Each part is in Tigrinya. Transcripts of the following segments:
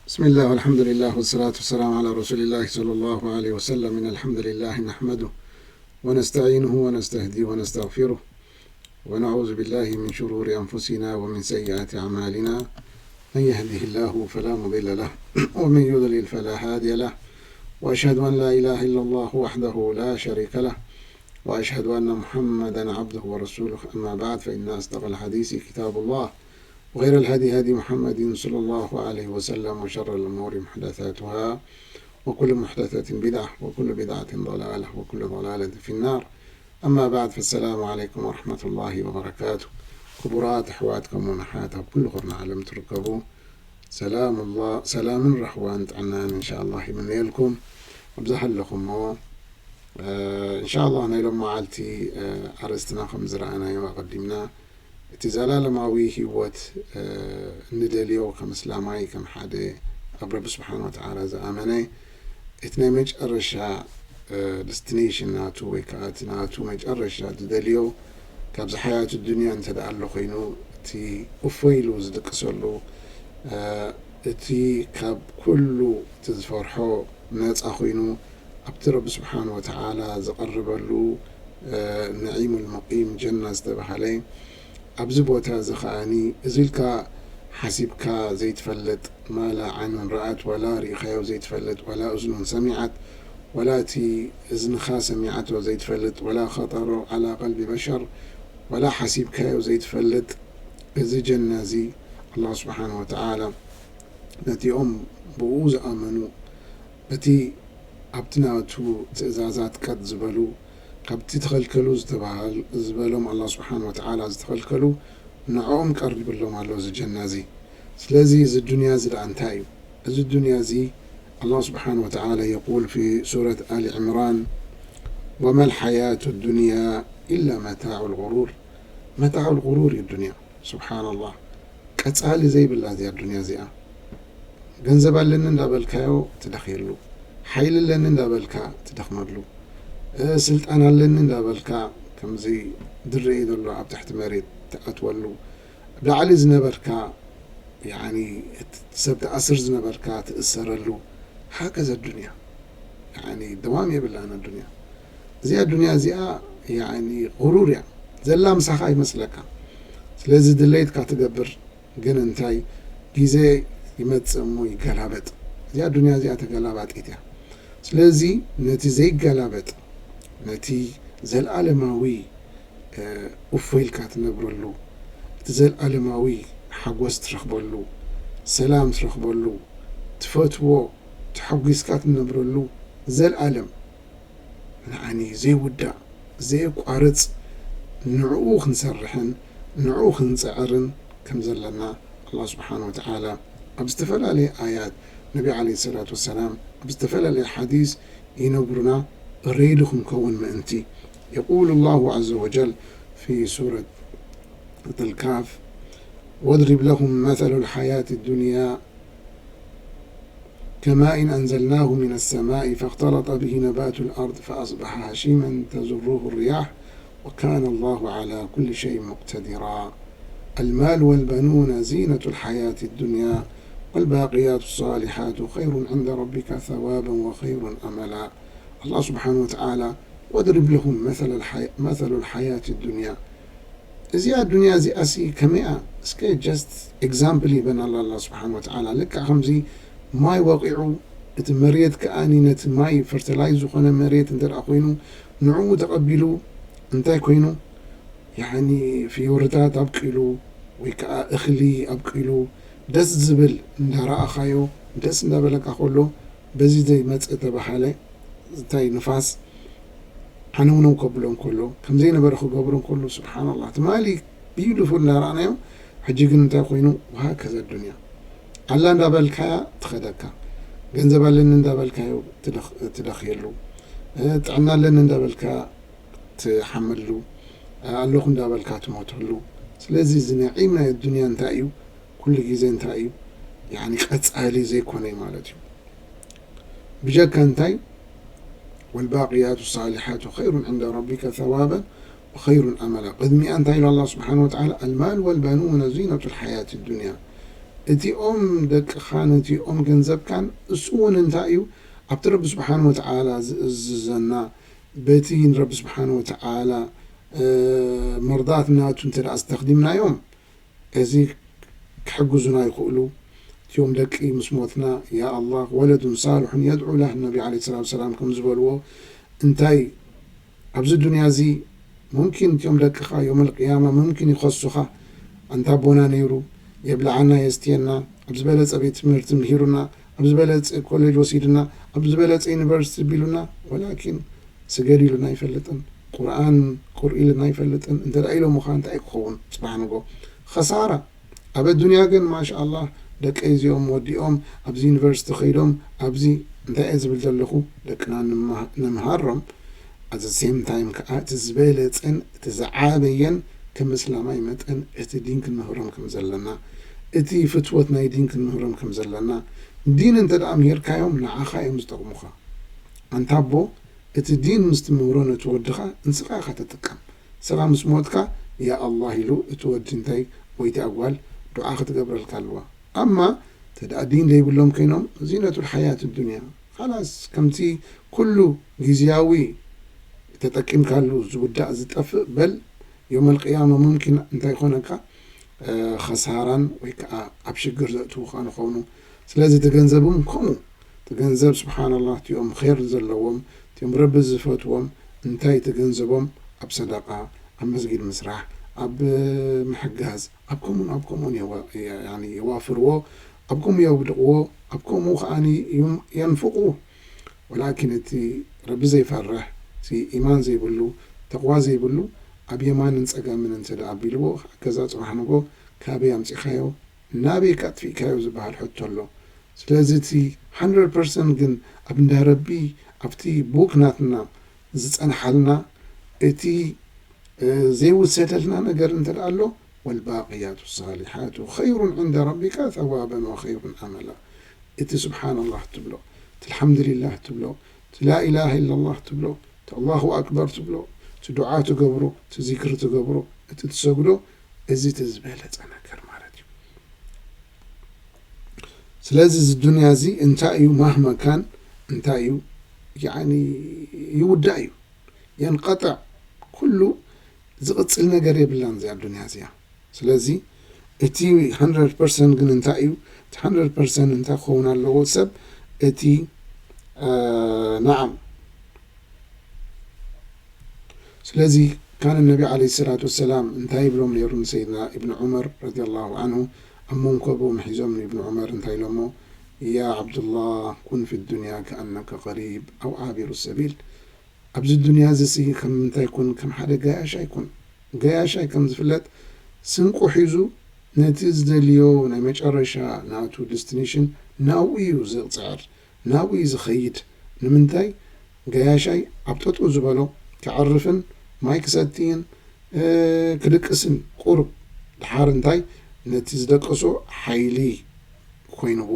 بسم الله والحمد لله والصلاة والسلام على رسول الله صلى الله عليه وسلم. إن الحمد لله نحمده ونستعينه ونستهديه ونستغفره، ونعوذ بالله من شرور أنفسنا ومن سيئات أعمالنا. من يهده الله فلا مضل له، ومن يضلل فلا هادي له. وأشهد أن لا إله إلا الله وحده لا شريك له، وأشهد أن محمدا عبده ورسوله. أما بعد، فإن أصدق الحديث كتاب الله، وخير الهدي هدي محمد صلى الله عليه وسلم، وشر الأمور محدثاتها، وكل محدثة بدعة، وكل بدعة ضلالة، وكل ضلالة في النار. أما بعد، فالسلام عليكم ورحمة الله وبركاته. ክቡራት ኣሕዋት ከምኡውን ኣሓት ኣብ ኩሉ ኩርናዕ ዓለም ትርከቡ፣ ሰላም ኣላ-፣ ሰላምን ራህዋን ጥዕናን እንሻ ኣላህ ይምነየልኩም። ኣብዛ ሃለኹሞ፣ እ፣ እንሻ ኣላህ ናይ ሎም መዓልቲ፣ እ፣ ኣርእስትና ከም ዝረኣናዮ ኣቐዲምና፣ እቲ ዘላለማዊ ህይወት፣ እ፣ እንደልዮ ከም እስላማይ፣ ከም ሓደ ኣብ ረቢ ስብሓን ወተዓላ ዝኣመነ፣ እቲ ናይ መጨረሻ፣ እ፣ ደስቲኔሽን ናቱ ወይ ከዓ እቲ ናቱ መጨረሻ ዝደልዮ ካብዚ ሓያት ዱንያ እንተ ደኣ ኣሎ ኮይኑ፣ እቲ እፎይ ኢሉ ዝድቅሰሉ፣ እ፣ እቲ ካብ ኩሉ እቲ ዝፈርሖ ነፃ ኮይኑ ኣብቲ ረቢ ስብሓን ወተዓላ ዝቐርበሉ፣ እ፣ ነዒሙል ሙቂም ጀና ዝተባሃለ ኣብዚ ቦታ እዚ ከኣኒ እዚ ኢልካ ሓሲብካ ዘይትፈልጥ፣ ማላ ዓይኑን ረኣት፣ ወላ ርኢኻዮ ዘይትፈልጥ፣ ወላ እዝኑን ሰሚዓት፣ ወላ እቲ እዝንኻ ሰሚዓቶ ዘይትፈልጥ፣ ወላ ኸጠሮ ዓላ ቀልቢ በሸር፣ ወላ ሓሲብካዮ ዘይትፈልጥ፣ እዚ ጀና እዚ ኣላህ ስብሓን ወተዓላ ነቲኦም ብኡ ዝኣመኑ፣ በቲ ኣብቲ ናቱ ትእዛዛት ቀጥ ዝበሉ፣ ካብቲ ተኸልከሉ ዝተባህል-፣ ዝበሎም ኣላህ ስብሓን ወተዓላ ዝተኸልከሉ፣ ንዕኦም ቀሪብሎም ኣሎ እዚ ጀና እዚ። ስለዚ እዚ ዱንያ እዚ ደኣ እንታይ እዩ? እዚ ዱንያ እዚ ኣላህ ስብሓን ወተዓላ የቁል ፊ ሱረት ኣሊ ዕምራን፣ "ወመል ሓያቱ ዱንያ ኢላ መታዑል ጉሩር።" መታዑል ጉሩር እዩ ዱንያ። ስብሓንላህ። ቀጻሊ ዘይብላ እዚኣ ዱንያ እዚኣ። ገንዘብ ኣለኒ እንዳበልካዮ ትደኽየሉ። ሓይሊ ኣለኒ እንዳበልካ ትደኽመሉ። እ፣ ስልጣን ኣለኒ እንዳበልካ ከምዚ ዝረኣይ ዘሎ ኣብ ትሕቲ መሬት ትኣትወሉ። ኣብ ላዕሊ ዝነበርካ፣ ያኒ፣ እቲ ሰብ ትኣስር ዝነበርካ ትእሰረሉ። ሃከዘ ዱንያ። ያኒ፣ ደዋም የብላን ኣዱንያ። እዚኣ ዱንያ እዚኣ፣ ያኒ፣ ጉሩር እያ። ዘላ ምሳኻ ይመስለካ። ስለዚ ድሌትካ ትገብር፣ ግን እንታይ፣ ግዜ ይመጽእ እሞ ይገላበጥ። እዚኣ ዱንያ እዚኣ ተገላባጢት እያ። ስለዚ ነቲ ዘይገላበጥ፣ ነቲ ዘልኣለማዊ፣ እ፣ እፎ ኢልካ ትነብረሉ፣ እቲ ዘልኣለማዊ ሓጎስ ትረኽበሉ፣ ሰላም ትረኽበሉ፣ ትፈትዎ፣ ተሓጒስካ ትነብረሉ ዘልኣለም፣ ንዓኒ ዘይውዳእ፣ ዘየቋርጽ፣ ንዕኡ ክንሰርሕን ንዕኡ ክንጽዕርን ከም ዘለና ኣላህ ስብሓን ወተዓላ ኣብ ዝተፈላለየ ኣያት፣ ነቢ ዓለይሂ ሰላቱ ወሰላም ኣብ ዝተፈላለየ ሓዲስ ይነግሩና፣ ሬዲ ክንከውን ምእንቲ። የቁሉ ላሁ ዐዘ ወጀል ፊ ሱረት ልካፍ፣ "ወድሪብ ለሁም መሰሉ ልሓያት ዱንያ ከማኢን አንዘልናሁ ሚነ ሰማኢ ፈኽተለጠ ብሂ ነባቱ ልአርድ ፈአስበሐ ሀሺመን ተዙሩሁ ሪያሕ ወካነ ላሁ ዐላ ኩሊ ሸይን ሙቅተዲራ። አልማሉ ወልበኑነ ዚነቱ ልሓያት ዱንያ ወልባቅያቱ ሳሊሓቱ ኸይሩን ዐንደ ረቢከ ሰዋበን ወኸይሩን አመላ።" ኣላህ ስብሓን ወተዓላ፣ "ወድሪብ ለሁም መሰለ ልሓያ-፣ መሰሉ ልሓያት ዱንያ።" እዚኣ ዱንያ እዚኣሲ ከመይኣ? እስከ ጀስት ኤግዛምፕል ይበና ኣሎ ኣላህ ስብሓን ወተዓላ። ልክዕ ከምዚ ማይ ወቂዑ፣ እቲ መሬት ከኣኒ ነቲ ማይ ፈርቲላይዝ ዝኾነ መሬት እንተ ደኣ ኮይኑ፣ ንዕኡ ተቐቢሉ እንታይ ኮይኑ? ያኒ ፍዮሪታት ኣብቂሉ ወይ ከዓ እኽሊ ኣብቂሉ ደስ ዝብል እንዳረኣኻዮ ደስ እንዳበለካ ከሎ በዚ ዘይመፅእ ተባሃለ እንታይ ንፋስ ሓነውነው ከብሎ እንከሎ ከም ዘይነበረ ክገብሮ እንከሎ ስብሓንላህ ትማሊ ቢዩቲፉል እንዳረኣናዮ ሕጂ ግን እንታይ ኮይኑ ውሃ ከዘ ዱንያ ኣላ እንዳበልካያ ትኸደካ ገንዘብ ኣለኒ እንዳበልካዮ ትደኽ- ትደኽየሉ ጥዕና ኣለኒ እንዳበልካ ትሓመሉ ኣለኹ እንዳበልካ ትሞተሉ። ስለዚ እዚ ነዒም ናይ ኣዱንያ እንታይ እዩ? ኩሉ ግዜ እንታይ እዩ? ያኒ ቀጻሊ ዘይኮነ እዩ ማለት እዩ። ብጀካ እንታይ? ወልባቅያቱ ሳሊሓቱ ኸይሩን ዕንደ ረቢከ ሰዋበን ወኸይሩን ኣመላ። ቅድሚኣ እንታይ ኢሉ ኣላህ ስብሓን ወተዓላ? ኣልማል ወልበኑነ ዚነቱ ልሓያት ዱንያ። እቲኦም ደቅኻን እቲኦም ገንዘብካን እሱ እውን እንታይ እዩ ኣብቲ ረቢ ስብሓን ወተዓላ ዝእዝዘና በቲ ንረቢ ስብሓን ወተዓላ መርዳት ናቱ እንተ ደኣ ዝተኽዲምናዮም እዚ ክሕግዙና ይኽእሉ። እቲኦም ደቂ ምስ ሞትና ያ ኣላህ ወለዱን ሳልሑን የድዑ ላህ ነቢ ዓለ ሰላት ሰላም ከም ዝበልዎ እንታይ ኣብዚ ዱንያ እዚ ሙምኪን እቲኦም ደቅኻ ዮም ኣልቅያማ ሙምኪን ይኸሱኻ። ኣንታ ኣቦና ነይሩ የብልዓና የስትየና ኣብ ዝበለጸ ቤት ትምህርቲ ምሂሩና ኣብ ዝበለጸ ኮሌጅ ወሲድና ኣብ ዝበለጸ ዩኒቨርሲቲ ቢሉና ወላኪን ስገድ ኢሉና ኣይፈልጥን። ቁርኣን ቁር ኢልና ኣይፈልጥን። እንተ ደኣ ኢሎምኻ እንታይ ክኸውን ጽባሕ ንጎ ኸሳራ። ኣብ ኣዱንያ ግን ማሻኣላህ ደቀይ እዚኦም ወዲኦም ኣብዚ ዩኒቨርሲቲ ከይዶም ኣብዚ እንታይ እየ ዝብል ዘለኹ ደቅና ንምሃሮም ኣዘ ሴም ታይም ከዓ እቲ ዝበለፀን እቲ ዝዓበየን ከም እስላማይ መጠን እቲ ዲን ክንምህሮም ከም ዘለና እቲ ፍትወት ናይ ዲን ክንምህሮም ከም ዘለና ዲን እንተ ደኣ ምሂርካዮም ንዓኻ እዮም ዝጠቕሙኻ ኣንታ ኣቦ እቲ ዲን ምስ ትምህሮ ነቲ ወድኻ ንስኻ ኢኻ ትጥቀም ስኻ ምስ ሞትካ ያ ኣላህ ኢሉ እቲ ወዲ እንታይ ወይቲ ኣጓል ዱዓ ክትገብረልካ ኣለዋ ኣማ ተደኣ ዲን ዘይብሎም ኮይኖም ዚነቱ ሓያት ዱንያ ኻላስ ከምቲ ኩሉ ግዝያዊ ተጠቂምካሉ ዝውዳእ ዝጠፍእ በል ዮም ኣልቅያማ ሙምኪን እንታይ ይኾነካ ኸሳራን ወይ ከዓ ኣብ ሽግር ዘእትውኻ ንኾኑ ስለዚ እቲ ገንዘብም ከምኡ እቲ ገንዘብ ስብሓንላህ እቲኦም ር ዘለዎም እቲኦም ረቢ ዝፈትዎም እንታይ እቲ ገንዘቦም ኣብ ሰደቃ ኣብ መስጊድ ምስራሕ ኣብ ምሕጋዝ ኣብ ከምኡን ኣብ ከምኡን የዋፍርዎ ኣብ ከምኡ የውድቕዎ ኣብ ከምኡ ከዓ የንፍቑ ወላኪን እቲ ረቢ ዘይፈርሕ እቲ ኢማን ዘይብሉ ተቕዋ ዘይብሉ ኣብ የማንን ጸጋምን እንተ ደኣ ኣቢልዎ ከዛ ጽባሕ ንጎ ካበይ ኣምጺኻዮ ናበይ ከጥፊእካዮ ዝበሃል ሕቶ ኣሎ ስለዚ እቲ ሓንድረድ ፐርሰንት ግን ኣብ እንዳ ረቢ ኣብቲ ቡክ ናትና ዝጸንሓልና እቲ ዘይውሰደልና ነገር እንተ ደኣ ኣሎ والباقيات الصالحات خير عند ربك ثوابا وخير أملا እቲ ስብሓንላህ ትብሎ እቲ ኣልሓምዱሊላህ ትብሎ እቲ ላኢላሃ ኢላላህ ትብሎ እቲ ኣላሁ ኣክበር ትብሎ እቲ ዱዓ ትገብሮ እቲ ዚክሪ ትገብሮ እቲ ትሰግዶ እዚ እቲ ዝበለፀ ነገር ማለት እዩ ስለዚ እዚ ዱንያ እዚ እንታይ እዩ ማህመካን እንታይ እዩ ይውዳእ እዩ የንቀጥዕ ኩሉ ዝቕፅል ነገር የብላን እዚኣ ዱንያ እዚኣ ስለዚ እቲ ሓንድረድ ፐርሰንት ግን እንታይ እዩ እቲ ሓንድረድ ፐርሰንት እንታይ ክኸውን ኣለዎ ሰብ እቲ ናዓም ስለዚ ካን ነቢ ዓለ ሰላት ወሰላም እንታይ ይብሎም ነይሩ ንሰይድና እብን ዑመር ረዲ ላሁ ዓንሁ ኣብ መንኮቦም ሒዞም ንእብን ዑመር እንታይ ኢሎሞ ያ ዓብዱላህ ኩን ፊ ዱንያ ከኣነከ ቀሪብ ኣው ዓቢሩ ሰቢል ኣብዚ ዱንያ እዚ ሲ ከም ምንታይ ኩን ከም ሓደ ገያሻይ ኩን ገያሻይ ከም ዝፍለጥ ስንቁ ሒዙ ነቲ ዝደልዮ ናይ መጨረሻ ናቱ ዲስቲኒሽን ናብኡ እዩ ዝፅዕር ናብኡ እዩ ዝኸይድ ንምንታይ ገያሻይ ኣብ ጠጡ ዝበሎ ክዕርፍን ማይ ክሰትይን ክድቅስን ቁሩብ ድሓር እንታይ ነቲ ዝደቀሶ ሓይሊ ኮይንዎ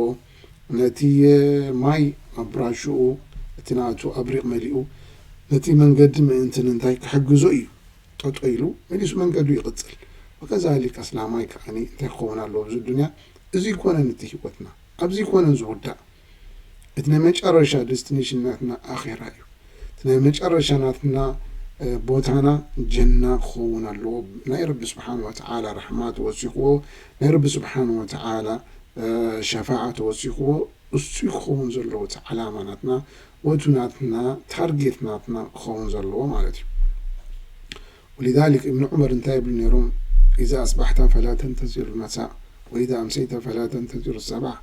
ነቲ ማይ ኣብ ብራሽኡ እቲ ናቱ ኣብሪቕ መሊኡ ነቲ መንገዲ ምእንትን እንታይ ክሕግዞ እዩ ጠጦ ኢሉ መሊሱ መንገዱ ይቕፅል ወከዛሊክ ኣስላማይ ከዓኒ እንታይ ክኸውን ኣለዎ ኣብዚ ዱንያ እዚ ይኮነን እቲ ህይወትና ኣብዚ ይኮነን ዝውዳእ እቲ ናይ መጨረሻ ዴስቲኔሽን ናትና ኣኼራ እዩ እቲ ናይ መጨረሻ ናትና ቦታና ጀና ክኸውን ኣለዎ ናይ ረቢ ስብሓን ወተዓላ ራሕማ ተወሲኽዎ ናይ ረቢ ስብሓን ወተዓላ ሸፋዓ ተወሲኽዎ እሱ ክኸውን ዘለዎ እቲ ዓላማ ናትና ወቱ ናትና ታርጌት ናትና ክኸውን ዘለዎ ማለት እዩ ولذلك ابن عمر እንታይ ይብሉ ነይሮም إذا أصبحت فلا تنتظر المساء وإذا أمسيت فلا تنتظر الصباح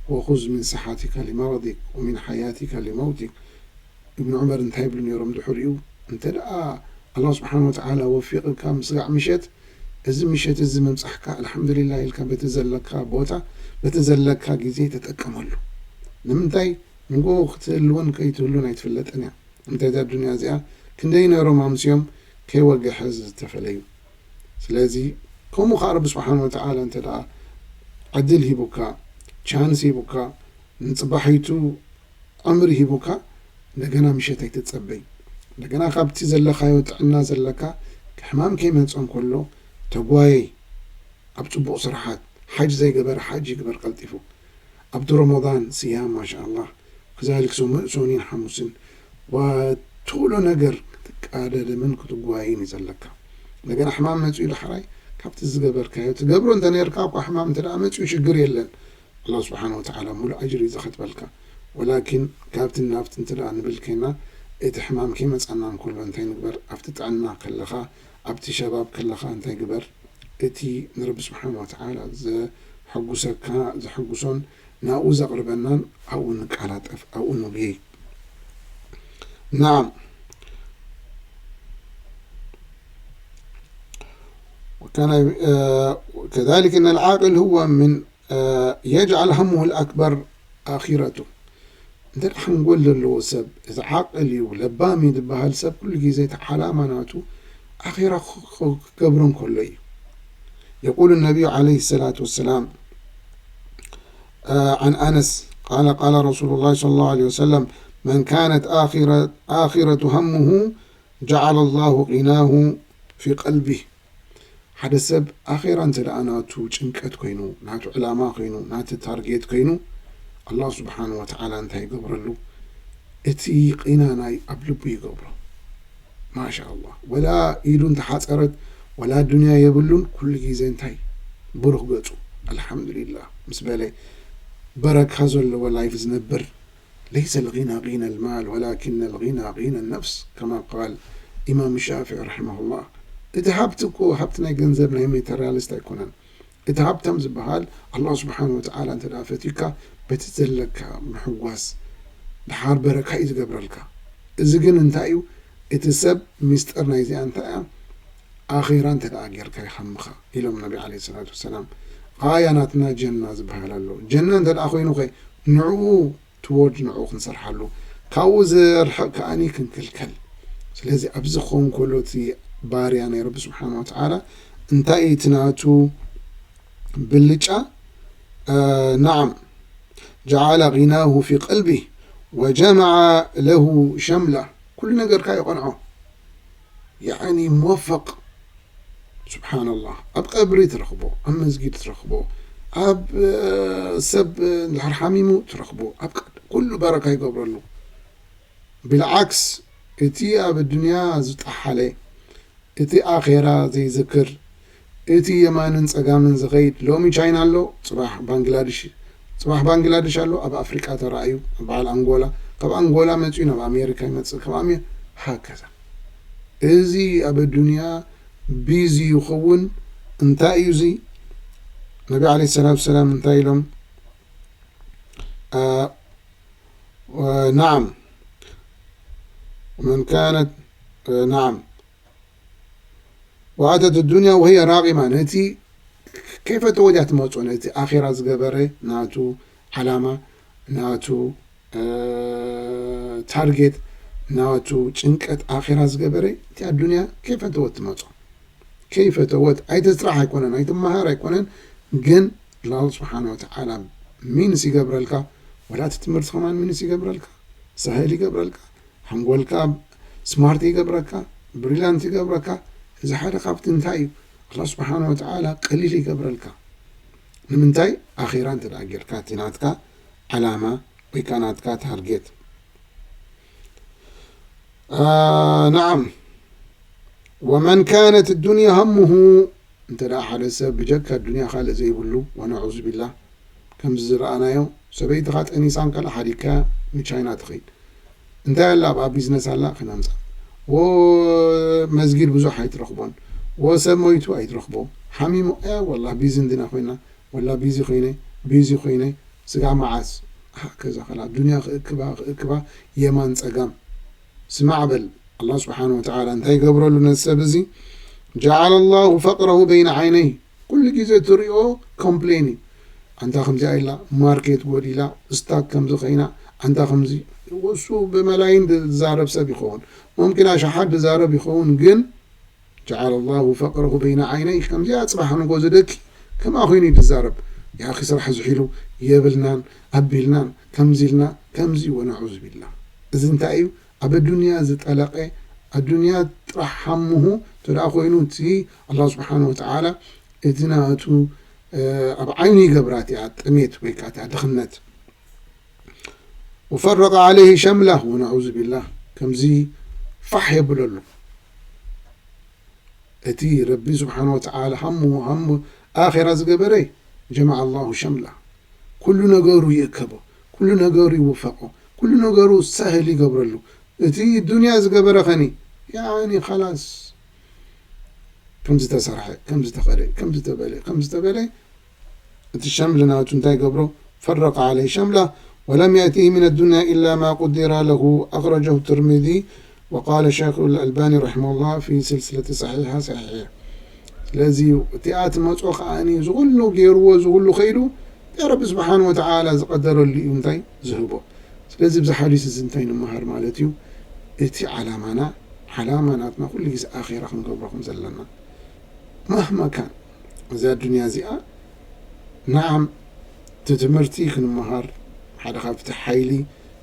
وخذ من صحتك لمرضك ومن حياتك لموتك ابن عمر እንታይ ይብሉ ነይሮም ድሕሪኡ እንተ ደኣ ኣላህ ስብሓን ወተዓላ ወፊቕካ ምስጋዕ ምሸት እዚ ምሸት እዚ ምብጻሕካ ኣልሓምዱሊላህ ኢልካ በቲ ዘለካ ቦታ በቲ ዘለካ ግዜ ተጠቀመሉ ንምንታይ ንጎ ክትህልውን ከይትህሉን ኣይትፍለጥን እያ እንተ እዛ ዱንያ እዚኣ ክንደይ ነሮም ኣምስዮም ከይወግሐ ዝተፈለዩ ስለዚ ከምኡ ከዓ ረቢ ስብሓን ወተዓላ እንተ ደኣ ዕድል ሂቡካ ቻንስ ሂቡካ ንፅባሒቱ ዕምሪ ሂቡካ እንደገና ምሸት ኣይትፀበይ እንደገና ካብቲ ዘለካዮ ጥዕና ዘለካ ሕማም ከይመፀ እንከሎ ተጓየይ ኣብ ፅቡቕ ስራሓት ሓጅ ዘይገበረ ሓጅ ይግበር ቀልጢፉ። ኣብቲ ረመዳን ስያም ማሻኣላህ፣ ከዛሊክ ሶም-፣ ሶኒን ሓሙስን፣ ወትሎ ነገር ክትቃደደምን ክትጓይን እዩ ዘለካ። እንደገና ሕማም መጺኡ ዳሕራይ ካብቲ ዝገበርካዮ ትገብሮ እንተ ነርካ እኳ ሕማም እንተ ደኣ መጺኡ ሽግር የለን። ኣላህ ስብሓን ወተዓላ ሙሉእ ኣጅሪ እዩ ዝኸትበልካ። ወላኪን ካብትን ናብትን እንተ ደኣ ንብል ኮይና፣ እቲ ሕማም ከይመጻና እንከሎ እንታይ ንግበር? ኣብቲ ጥዕና ከለኻ፣ ኣብቲ ሸባብ ከለኻ እንታይ ግበር? እቲ ንረቢ ስብሓን ወተዓላ ዘሐጉሰካ፣ ዘሐጉሶን ናብኡ ዘቕርበናን ኣብኡ ንቃላጠፍ፣ ኣብኡ ንጉየይ። ናዓም። وكان، آه، كذلك أن العاقل هو من، آه، يجعل همه الأكبر آخرته. እንተ ደኣ ሓንጎል ዘለዎ ሰብ፣ እዚ ዓቕል እዩ፣ ለባም እዩ ዝበሃል ሰብ፣ ኩሉ ግዜ እቲ ዓላማ ናቱ ኣኼራ ክ-፣ ክ-፣ ክገብሮ እንከሎ እዩ። يقول النبي عليه الصلاة والسلام، آه، عن أنس قال: قال رسول الله صلى الله عليه وسلم: من كانت آخرة، آخرة همه جعل الله غناه في قلبه. ሓደ ሰብ ኣኼራ እንተ ደኣ ናቱ ጭንቀት ኮይኑ፣ ናቱ ዕላማ ኮይኑ፣ ናቱ ታርጌት ኮይኑ፣ ኣላህ ስብሓን ወተዓላ እንታይ ይገብረሉ? እቲ ቂና ናይ ኣብ ልቡ ይገብሮ። ማሻ ኣላህ። ወላ ኢዱ እንተሓጸረት፣ ወላ ዱንያ የብሉን፣ ኩሉ ግዜ እንታይ? ብሩህ ገጹ። ኣልሓምዱሊላህ ምስ በለ፣ በረካ ዘለዎ ላይፍ ዝነብር። ليس الغنى غنى المال ولكن الغنى غنى النفس، كما قال ኢማም ሻፊዒ ረሒመሁላህ። እቲ ሃብቲ እኮ ሃብቲ ናይ ገንዘብ ናይ ማቴሪያሊስት ኣይኮነን። እቲ ሃብታም ዝበሃል ኣላህ ስብሓን ወተዓላ እንተ ደኣ ፈትዩካ በቲ ዘለካ ምሕጓስ ደሓር በረካ እዩ ዝገብረልካ። እዚ ግን እንታይ እዩ? እቲ ሰብ ሚስጥር ናይዚኣ እንታይ እያ? ኣኼራ እንተ ደኣ ጌርካ ይሃምኻ ኢሎም ነቢ ዓለይሂ ሰላቱ ወሰላም። ቃያ ናትና ጀና ዝበሃል ኣሎ። ጀና እንተ ደኣ ኮይኑ ኸ ንዕኡ ትወርድ ንዕኡ ክንሰርሓሉ፣ ካብኡ ዘርሕቕ ከኣኒ ክንክልከል። ስለዚ ኣብዚ ክኸውን ከሎ እቲ ባርያ ናይ ረቢ ስብሓን ወተዓላ እንታይ እዩ እቲ ናቱ ብልጫ? አ፣ ናዓም፣ ጀዓለ ጊናሁ ፊ ቀልቢህ ወጀመዐ ለሁ ሸምላ። ኩሉ ነገርካ ይቐንዖ። ያዕኒ ሙወፈቕ። ስብሓንላህ። ኣብ ቀብሪ ትረኽቦ፣ ኣብ መስጊድ ትረኽቦ፣ ኣብ፣ እ፣ ሰብ፣ እ፣ እንድሕር ሓሚሙ ትረኽቦ፣ ኣብ ቀ-፣ ኩሉ በረካ ይገብረሉ። ብልዓክስ፣ እቲ ኣብ ኣዱንያ ዝጠሓለ፣ እቲ ኣኼራ ዘይዝክር፣ እቲ የማንን ጸጋምን ዝኸይድ፣ ሎሚ ቻይና ኣሎ፣ ጽባሕ ባንግላድሽ፣ ጽባሕ ባንግላድሽ ኣሎ፣ ኣብ ኣፍሪቃ ተራእዩ፣ በዓል ኣንጎላ፣ ካብ ኣንጎላ መጺኡ ናብ ኣሜሪካ ይመጽእ፣ ካብ ኣሜ-፣ ሃከዛ። እዚ ኣብ ኣዱንያ ቢዚ ይኸውን። እንታይ እዩ እዚ? ነቢ ዓለይሂ ሰላቱ ወሰላም እንታይ ኢሎም? አ፣ ወ-፣ ናዓም። ወመን ካነት፣ አ፣ ናዓም። ወኣተት ዱንያ ወህየ ራጊማ። ነቲ ከይፈተወት እያ ትመጾ። ነቲ ኣኼራ ዝገበረ ናቱ ዓላማ፣ ናቱ፣ አ፣ ታርጌት፣ ናቱ ጭንቀት ኣኼራ ዝገበረ፣ እቲ ኣዱንያ ከይፈተወት ትመጾ። ከይፈተወት፣ ኣይትስራሕ ኣይኮነን፣ ኣይትመሃር ኣይኮነን፣ ግን ኣላህ ስብሓን ወተዓላ ሚንስ ይገብረልካ፣ ወላ እቲ ትምህርቲ ከማን ሚንስ ይገብረልካ፣ ሳህል ይገብረልካ፣ ሓንጎልካ ስማርት ይገብረካ፣ ብሪላንት ይገብረካ። እዚ ሓደ ካብቲ እንታይ እዩ? ኣላህ ስብሓን ወተዓላ ቀሊል ይገብረልካ። ንምንታይ? ኣኼራ እንተ ደኣ ጌርካ፣ እቲ ናትካ ዓላማ ወይ ከኣ ናትካ ታርጌት። አ፣ ነዓም። ወመን ካነት ዱንያ ሃሙሁ፣ እንተ ደኣ ሓደ ሰብ ብጀካ ዱንያ ካልእ ዘይብሉ፣ ወነዑዙ ቢላህ፣ ከምዚ ዝረኣናዮ፣ ሰበይትኻ ጠኒሳ እንከላ ሓዲግካ ንቻይና ትኸይድ። እንታይ ኣላ ኣብኣ ቢዝነስ ኣላ ክነምጻ። ወ-፣ መስጊድ ብዙሕ ኣይትረኽቦን። ወ-፣ ሰብ ሞይቱ ኣይትረኽቦ። ሓሚሙ፣ እ፣ ወላ ቢዚ እንዲና ኮይና፣ ወላ ቢዚ ኮይነ፣ ቢዚ ኮይነ፣ ስጋዕ መዓስ። ሃከዛ ከላ፣ ዱንያ ክእክባ፣ ክእክባ፣ የማን ጸጋም። ስማዕ በል፣ ኣላህ ስብሓን ወተዓላ እንታይ ይገብረሉ ነዚ ሰብ እዚ? ጀዓለ ላሁ ፈቅረሁ በይነ ዓይነይህ። ኩሉ ግዜ ትሪኦ ኮምፕሌን እዩ። ኣንታ ከምዚኣ ኢላ፣ ማርኬት ጎዲላ፣ ስታክ ከምዚ ኸይና፣ ኣንታ ከምዚ። እሱ ብመላይን ዝዛረብ ሰብ ይኸውን። ሙምኪን ኣሽሓት ዝዛረብ ይኸውን፣ ግን ጀዓለ ላሁ ፈቅረሁ በይነ ዓይነይህ። ከምዚኣ ጽባሕ ንጎ ዝደኪ ከምኣ ኮይኑ እዩ ዝዛረብ። ያኺ ስራሕ ዝሒሉ የብልናን፣ ኣቢልናን፣ ከምዚ ኢልና፣ ከምዚ ወነዑዙ ቢላህ። እዚ እንታይ እዩ? ኣብ ኣዱንያ ዝጠለቐ፣ ኣዱንያ ጥራሕ ሃሙሁ እንተ ደኣ ኮይኑ፣ እቲ ኣላህ ስብሓን ወተዓላ እቲ ናቱ፣ ኣብ ዓይኑ ይገብራ እቲኣ ጥሜት ወይ ከዓ እቲኣ ድኽነት። وفرق عليه شمله ونعوذ بالله ከምዚ ፋሕ የብለሉ። እቲ ረቢ ስብሓን ወተዓላ ሃሙ ሃሙ ኣኼራ ዝገበረ ጀመዐ ኣላሁ ሸምላ። ኩሉ ነገሩ ይእከቦ፣ ኩሉ ነገሩ ይውፈቆ፣ ኩሉ ነገሩ ሳህል ይገብረሉ። እቲ ዱንያ ዝገበረ ኸኒ ያኒ ኸላስ ከም ዝተሰርሐ ከም ዝተኸደ ከም ዝተበለ ከም ዝተበለ እቲ ሸምል ናቱ እንታይ ገብሮ ፈረቀ ዓለይ ሸምላ ወለም የእቲህ ምን ኣዱንያ ኢላ ማ ቁዲራ ለሁ ኣኽረጀሁ ትርሚዚ ወቃለ ሸይኹ ኣልኣልባኒ ረሒመሁላህ ፊ ስልስለት ሰሒሓ ሰሒሕ። ስለዚ እቲኣ ትመፅኦ ከዓኒ ዝኩሉ ገይርዎ ዝኩሉ ከይዱ ረቢ ስብሓን ወተዓላ ዝቀደረሉ እዩ እንታይ ዝህቦ። ስለዚ ብዚ ሓዲስ እዚ እንታይ ንምሃር ማለት እዩ? እቲ ዓላማና ዓላማ ናትና ኩሉ ግዜ ኣኼራ ክንገብሮ ከም ዘለና ማህማ ካን እዛ ኣዱንያ እዚኣ። ነዓም እቲ ትምህርቲ ክንመሃር ሓደ ካብቲ ሓይሊ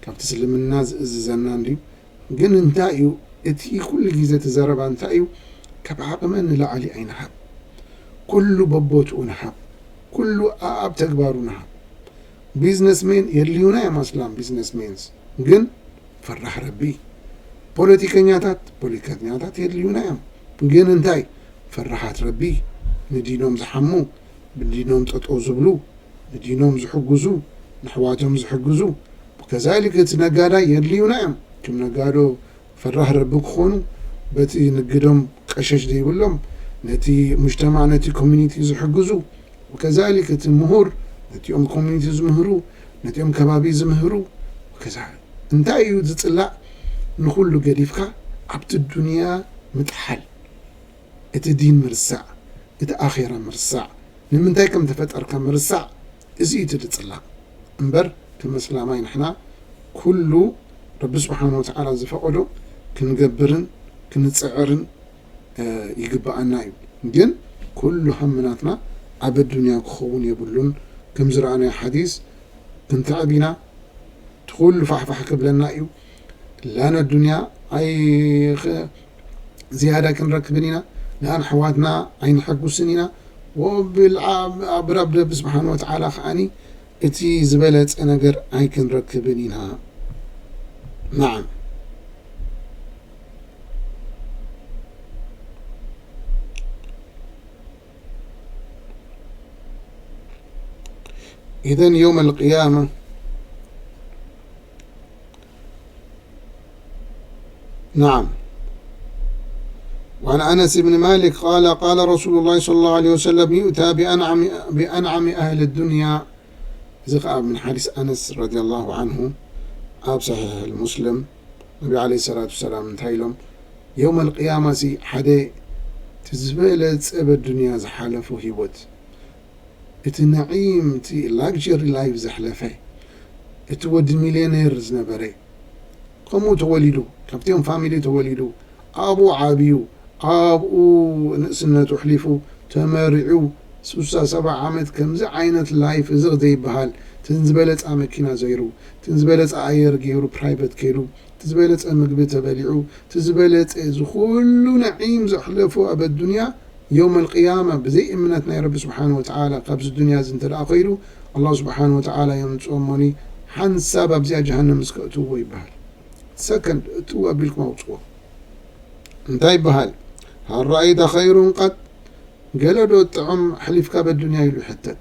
ካብቲ እስልምና ዝእዝዘና እንድዩ። ግን እንታይ እዩ እቲ ኩሉ ግዜ እቲ ዘረባ እንታይ እዩ? ካብ ዓቕመ ንላዕሊ ኣይንሃብ። ኩሉ በቦትኡ ንሃብ። ኩሉ ኣኣብ ተግባሩ ንሃብ። ቢዝነስሜን የድልዩና እዮም ኣስላም ቢዝነስሜንስ ግን ፈራሕ ረቢ። ፖለቲከኛታት ፖለቲከኛታት የድልዩና እዮም ግን እንታይ ፈራሓት ረቢ። ንዲኖም ዝሓሙ ብዲኖም ጠጠው ዝብሉ ንዲኖም ዝሕግዙ ንሕዋቶም ዝሕግዙ። ከዛሊክ እቲ ነጋዳይ የድልዩና እዮም። እቶም ነጋዶ ፈራህ ረቢ ክኾኑ በቲ ንግዶም ቀሸሽ ዘይብሎም ነቲ ሙጅተማዕ ነቲ ኮሚኒቲ ዝሕግዙ። ወከዛሊክ እቲ ምሁር ነቲኦም ኮሚኒቲ ዝምህሩ ነቲኦም ከባቢ ዝምህሩ። ወከዛ እንታይ እዩ ዝፅላእ? ንኹሉ ገዲፍካ ኣብቲ ዱንያ ምጥሓል፣ እቲ ዲን ምርሳዕ፣ እቲ ኣኼራ ምርሳዕ፣ ንምንታይ ከም ተፈጠርካ ምርሳዕ። እዚ እዩ እቲ ዝፅላእ እምበር ከም እስላማይ ንሕና ኩሉ ረቢ ስብሓን ወተዓላ ዝፈቐዶ ክንገብርን ክንፅዕርን ይግብኣና እዩ። ግን ኩሉ ሃምናትና ኣብ ኣዱንያ ክኸውን የብሉን። ከም ዝረኣናዮ ሓዲስ ክንትዕብ ኢና። እቲ ኩሉ ፋሕፋሕ ክብለና እዩ። ላን ኣዱንያ ኣይ ዝያዳ ክንረክብን ኢና። ላን ኣሕዋትና ኣይንሐጉስን ኢና። ወብልዓብ ረቢ ስብሓን ወተዓላ ከዓኒ እቲ ዝበለፀ ነገር ኣይክንረክብን ኢና። ናዓም። إذن يوم القيامة نعم. وعن أنس بن مالك قال قال رسول الله صلى الله عليه وسلم يؤتى بأنعم بأنعم أهل الدنيا. እዚ ኸዓ ምን ሓዲስ ኣነስ ረዲየላሁ ዓንሁ ኣብ ሰሒሕ ሙስሊም ነቢ ዓለይሂ ሰላቱ ወሰላም እንታይ ኢሎም? የውመል ቅያማ ሲ ሓደ እቲ ዝበለጸ በዱንያ ዝሓለፉ ህይወት እቲ ነዒም እቲ ላግጀሪ ላይፍ ዘሕለፈ እቲ ወዲ ሚልዮኔር ዝነበረ ከምኡ ተወሊዱ ካብቲኦም ፋሚሊ ተወሊዱ ኣብኡ ዓብዩ ኣብኡ ንእስነቱ ኣሕሊፉ ተመሪዑ ሱሳ ሰባ ዓመት ከምዚ ዓይነት ላይፍ እዚ ዘይበሃል እትን ዝበለፃ መኪና ዘይሩ እትን ዝበለፃ ኣየር ገይሩ ፕራይቨት ከይዱ እቲ ዝበለፀ ምግቢ ተበሊዑ እቲ ዝበለፀ እዚ ኩሉ ነዒም ዘሕለፎ ኣብ ኣዱንያ የውም ኣልቅያማ ብዘይ እምነት ናይ ረቢ ስብሓን ወተዓላ ካብዚ ዱንያ እዚ እንተ ደኣ ከይዱ ኣላህ ስብሓን ወተዓላ የምፅኦ እሞኒ ሓንሳብ ኣብዚኣ ጀሃነም ምስ ከእትውዎ ይበሃል። ሰከንድ እትው ኣቢልኩም ኣውፅዎ። እንታይ ይበሃል? ሃል ረኣይተ ኸይሩን ቀጥ ገለ ዶ ጥዑም ኣሕሊፍካ በዱንያ ኢሉ ይሕተት።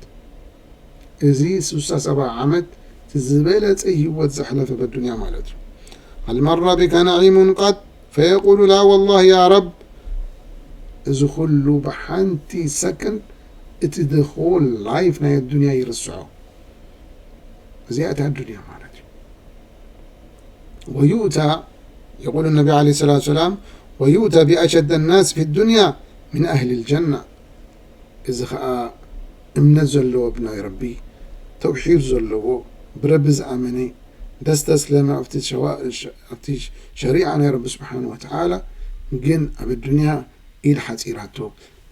እዚ ሱሳ ሰባ ዓመት እቲ ዝበለጸ ህይወት ዘሕለፈ በዱንያ ማለት እዩ። ሃል መረ ቢከ ነዒሙን ቀጥ ፈየቁሉ ላ ወላሂ ያ ረብ። እዚ ኩሉ ብሓንቲ ሰከንድ እቲ the whole life ናይ ኣዱንያ ይርስዖ። እዚኣ እታ ኣዱንያ ማለት እዩ። ወዩእታ የቁሉ ነቢ ዓለይሂ ሰላቱ ወሰላም ወዩእታ ቢኣሸደ ናስ ፊ ዱንያ ምን ኣህሊ ልጀና። እዚ ኸዓ እምነት ዘለዎ ብናይ ረቢ ተውሒድ ዘለዎ ብረቢ ዝኣመነ ደስተስለመ ኣብቲ ሸዋ- ሸ- ኣብቲ ሸሪዓ ናይ ረቢ ስብሓን ወተዓላ ግን ኣብ ኣዱንያ ኢድ ሓፂራቶ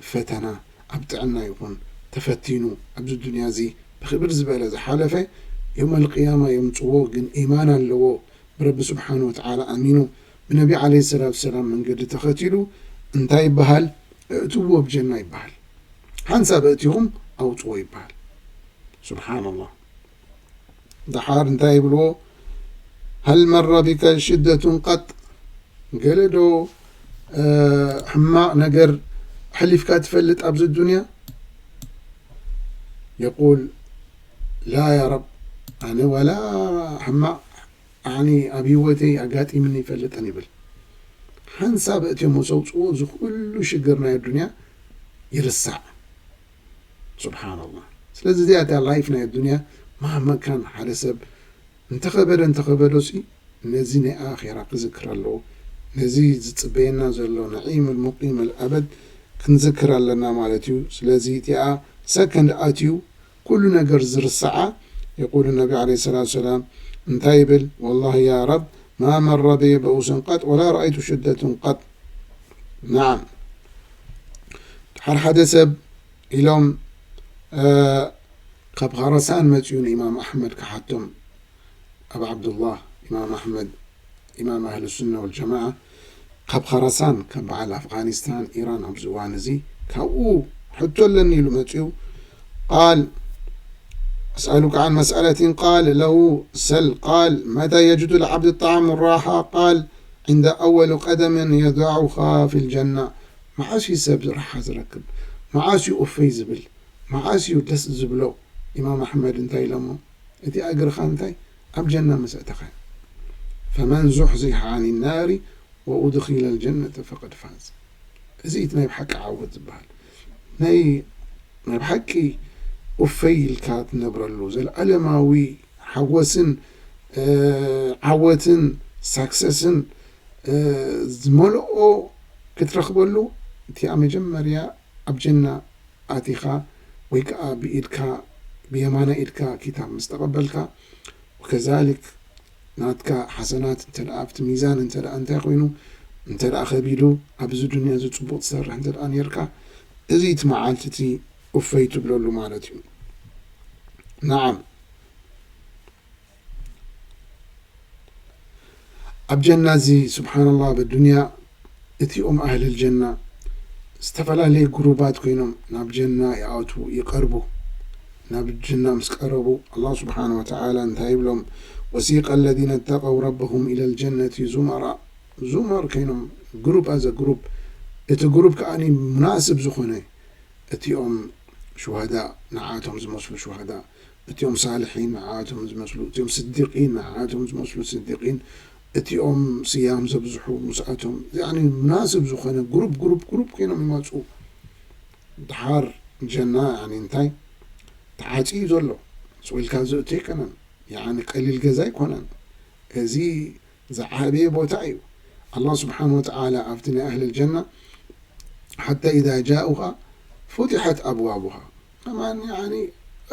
ፈተና ኣብ ጥዕና ይኹን ተፈቲኑ ኣብዚ ዱንያ እዚ ብክብር ዝበለ ዝሓለፈ የውመል ቅያማ የምፅዎ ግን ኢማን ኣለዎ ብረቢ ስብሓን ወተዓላ ኣሚኑ ብነቢ ዓለይሂ ሰላቱ ሰላም መንገዲ ተኸቲሉ እንታይ ይበሃል? እእትዎ ብጀና ይበሃል። ሓንሳብ እእቲኹም ኣውፅዎ ይበሃል። ስብሓንላህ። ደሓር እንታይ ይብልዎ? ሀል መረ ቢከ ሽደቱን ቀጥ? ገለ ዶ ሕማቕ ነገር ኣሕሊፍካ ትፈልጥ ኣብዚ ዱንያ? የቁል ላ ያ ረብ፣ ኣነ ዋላ ሕማቕ ኣኒ ኣብ ህይወተይ ኣጋጢምኒ ይፈልጥን ይብል። ሓንሳብ እትዮም ምስ ኣውፅዎ እዚ ኩሉ ሽግር ናይ ኣዱንያ ይርሳዕ። ስብሓንላህ። ስለዚ እዚኣ እታ ላይፍ ናይ ኣዱንያ ማመካን ሓደ ሰብ እንተኸበደ እንተኸበዶ ሲ ነዚ ናይ ኣኼራ ክዝክር ኣለዎ። ነዚ ዝፅበየና ዘሎ ነዒም ልሙቂም ልኣበድ ክንዝክር ኣለና ማለት እዩ። ስለዚ እቲኣ ሰከንድ ኣትዩ ኩሉ ነገር ዝርሳዓ የቁሉ ነቢ ዓለይሂ ሰላቱ ሰላም እንታይ ይብል? ወላሂ ያ ረብ ማ መረ ቢ በኡስን ቀጥ ወላ ረኣይቱ ሽደቱን ቀጥ። ናዓም። ሓደ ሓደ ሰብ ኢሎም ካብ ኻራሳን መፅኡ ንኢማም ኣሕመድ ክሓቶም። ኣብ ዓብዱላህ ኢማም ኣሕመድ ኢማም ኣህል ሱና ወልጀማዓ ካብ ኻራሳን ከም በዓል ኣፍጋኒስታን ኢራን ኣብዚ እዋን እዚ ካብኡ ሕቶ ኣለኒ ኢሉ መፅኡ። ቃል أسألك عن مسألة قال له سل قال متى يجد العبد طعم الراحة قال عند أول قدم يضعها في الجنة. መዓስ እዩ ሰብ ራሓ ዝረክብ? መዓስ እዩ ኡፈይ ዝብል? መዓስ እዩ ደስ ዝብሎ? ኢማም ኣሕመድ እንታይ ኢሎሞ? እቲ እግርኻ እንታይ ኣብ ጀና ምስ ኣእተኻ። ፈመን ዙሕዚሐ ዓን ናሪ ወኡድኺለ ልጀነተ ፈቀድ ፋዝ። እዚ እቲ ናይ ብሓቂ ዓወት ዝበሃል ናይ ናይ ብሓቂ ኡፈይ ኢልካ ትነብረሉ ዘለዓለማዊ ሓጎስን ዓወትን ሳክሰስን ዝመልኦ ክትረኽበሉ እቲኣ መጀመርያ ኣብ ጀና ኣቲኻ ወይ ከዓ ብኢድካ ብየማናይ ኢድካ ኪታብ ምስ ተቐበልካ ወከዛሊክ ናትካ ሓሰናት እንተ ደኣ ኣብቲ ሚዛን እንተ ደኣ እንታይ ኮይኑ እንተ ደኣ ከቢዱ ኣብዚ ዱንያ እዚ ጽቡቕ ትሰርሕ እንተ ደኣ ነርካ እዚ እቲ መዓልቲ እቲ እፎይ ትብለሉ ማለት እዩ። ነዓም። ኣብ ጀና እዚ ስብሓንላህ ኣብ ኣዱንያ እቲኦም ኣህልል ጀና ዝተፈላለየ ግሩባት ኮይኖም ናብ ጀና ይኣትዉ ይቐርቡ። ናብ ጀና ምስ ቀረቡ ኣላህ ስብሓን ወተዓላ እንታይ ይብሎም? ወሲቀ ለዚነ ተቀው ረበሁም ኢለል ጀነቲ ዙመራ። ዙመር ኮይኖም ግሩፕ ኣዘ ግሩፕ እቲ ግሩፕ ከዓኒ ሙናስብ ዝኾነ እቲኦም ሹሃዳ ንዓቶም ዝመስሉ ሹሃዳ እቲኦም ሳልሒን ንዓቶም ዝመስሉ እቲኦም ስዲቂን ንዓቶም ዝመስሉ ስዲቂን እቲኦም ስያም ዘብዝሑ ምስኣቶም ያኒ ሙናስብ ዝኾነ ግሩፕ ግሩፕ ግሩፕ ኮይኖም ይመፁ። ድሓር ጀና ያኒ እንታይ ተዓፅዩ ዘሎ ስቕ ኢልካ ዝእቱ ኣይኮነን። ያኒ ቀሊል ገዛ ኣይኮነን። እዚ ዝዓበየ ቦታ እዩ። ኣላህ ስብሓን ወተዓላ ኣብቲ ናይ ኣህል ጀና ሓታ ኢዛ ጃኡኻ ፉትሐት ኣብዋቡሃ ከማን ያኒ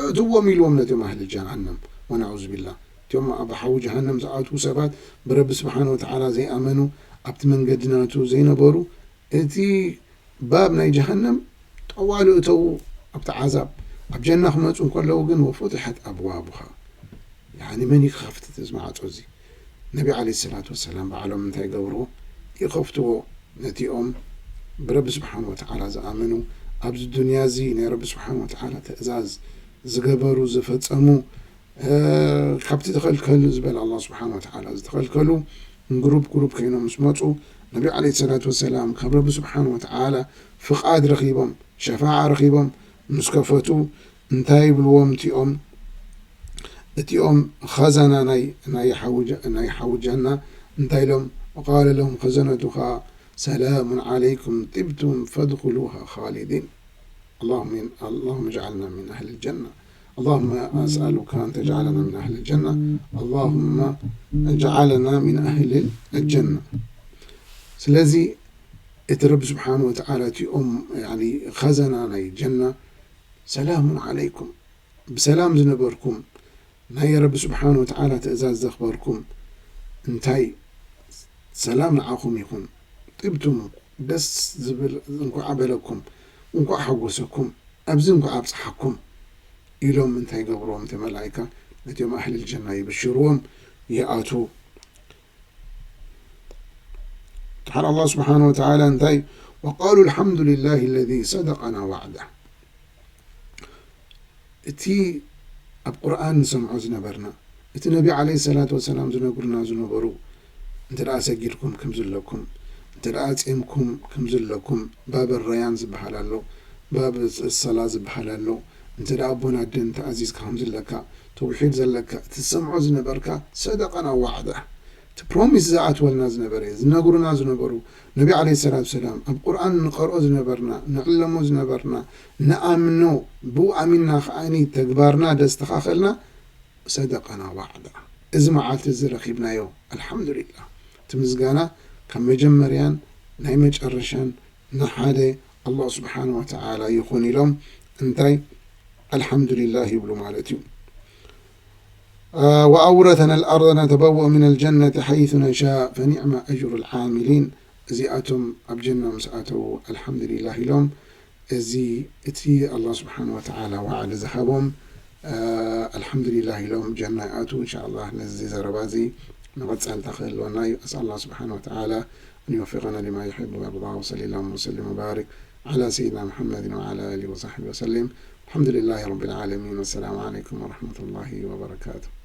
እእትዎም ኢልዎም ነቲኦም ኣህል ጀሃነም ወነዑዝ ቢላ እቲኦም ኣብ ሓዊ ጀሃነም ዝኣትዉ ሰባት ብረቢ ስብሓን ወተዓላ ዘይኣመኑ ኣብቲ መንገዲ ናቱ ዘይነበሩ እቲ ባብ ናይ ጀሃነም ጠዋሉ እተዉ ኣብቲ ዓዛብ ኣብ ጀና ክመፁ እንከለዉ ግን ወፉትሐት ኣብዋቡሃ ያኒ መን እዩ ክኸፍት እዚ ማዕፆ እዚ? ነቢ ዓለይሂ ሰላቱ ወሰላም ባዕሎም እንታይ ይገብርዎ? ይኸፍትዎ። ነቲኦም ብረቢ ስብሓን ወተዓላ ዝኣመኑ ኣብዚ ዱንያ እዚ ናይ ረቢ ስብሓን ወተዓላ ትእዛዝ ዝገበሩ ዝፈፀሙ ካብቲ ተኸልከሉ ዝበለ ኣላ ስብሓን ወተዓላ ዝተኸልከሉ ግሩፕ ግሩፕ ኮይኖም ምስ መፁ ነቢ ዓለይሂ ሰላቱ ወሰላም ካብ ረቢ ስብሓን ወተዓላ ፍቓድ ረኺቦም ሸፋዓ ረኺቦም ምስ ከፈቱ እንታይ ይብልዎም እቲኦም እቲኦም ኸዘና ናይ ናይ ሓዊ ጀ- ናይ ሓዊ ጀና እንታይ ኢሎም? ወቃለ ለሁም ኸዘነቱኻ ሰላሙን ዓለይኩም ጢብቱም ፈድኹሉሃ ኻሊዲን። اللهم اللهم اجعلنا من أهل الجنة. اللهم أسألك أن تجعلنا من أهل الجنة. اللهم اجعلنا من أهل الجنة. ስለዚ እቲ ረቢ ስብሓን ወተዓላ እቲኦም ያኒ ኸዘና ናይ ጀና ሰላሙን ዓለይኩም ብሰላም ዝነበርኩም ናይ ረቢ ስብሓን ወተዓላ ትእዛዝ ዘኽበርኩም እንታይ ሰላም ንዓኹም ይኹን ጥብቱም ደስ ዝብል እንኳዕ በለኩም እንኳዕ ሓጎሰኩም ኣብዚ እንኳዕ ኣብፅሓኩም ኢሎም እንታይ ገብርዎም እቲ መላይካ ነቲኦም ኣህልል ጀና ይብሽርዎም ይኣትዉ ድሓር ኣላ ስብሓን ወተዓላ እንታይ وقالوا الحمد لله الذي صدقنا وعده እቲ ኣብ ቁርኣን ንሰምዖ ዝነበርና፣ እቲ ነቢ ዓለይሂ ሰላቱ ወሰላም ዝነግሩና ዝነበሩ፣ እንተ ደኣ ሰጊድኩም ከም ዘለኩም፣ እንተ ደኣ ጼምኩም ከም ዘለኩም፣ ባብ ረያን ዝበሃል ኣሎ፣ ባብ ሰላ ዝበሃል ኣሎ፣ እንተ ደኣ ኣቦን ኣደን ተኣዚዝካ ከም ዘለካ፣ ተውሒድ ዘለካ፣ እቲ ትሰምዖ ዝነበርካ፣ ሰደቀና ዋዕዳ፣ እቲ ፕሮሚስ ዝኣትወልና ዝነበረ፣ ዝነግሩና ዝነበሩ፣ ነቢ ዓለይሂ ሰላቱ ወሰላም ኣብ ቁርኣን ንቐርኦ ዝነበርና፣ ንዕለሞ ዝነበርና፣ ንኣምኖ፣ ብኡ ኣሚንና ከኣኒ ተግባርና ደስተኻኸልና፣ ሰደቀና ዋዕዳ። እዚ መዓልቲ እዚ ረኺብናዮ። ኣልሓምዱሊላህ። እቲ ምስጋና ካብ መጀመርያን ናይ መጨረሻን ንሓደ ኣላህ ስብሓነ ወተዓላ ይኹን ኢሎም እንታይ ኣልሓምዱሊላህ ይብሉ ማለት እዩ። آه، وأورثنا الأرض نتبوأ من الجنة حيث نشاء فنعم أجر العاملين። እዚኣቶም ኣብ ጀና ምስ ኣተዉ ኣልሓምዱሊላህ ኢሎም። እዚ እቲ ኣላህ ስብሓነ ወተዓላ ዋዕዲ ዝሃቦም፣ አ፣ ኣልሓምዱሊላህ ኢሎም ጀና ይኣትዉ። እንሻኣላህ ነዚ ዘረባ እዚ መቐጸልታ ክህልወና እዩ። أسأل الله سبحانه وتعالى أن يوفقنا لما يحب ويرضى. وصلى اللهم وسلم وبارك على سيدنا محمد وعلى آله وصحبه وسلم. الحمد لله رب العالمين. والسلام عليكم ورحمة الله وبركاته.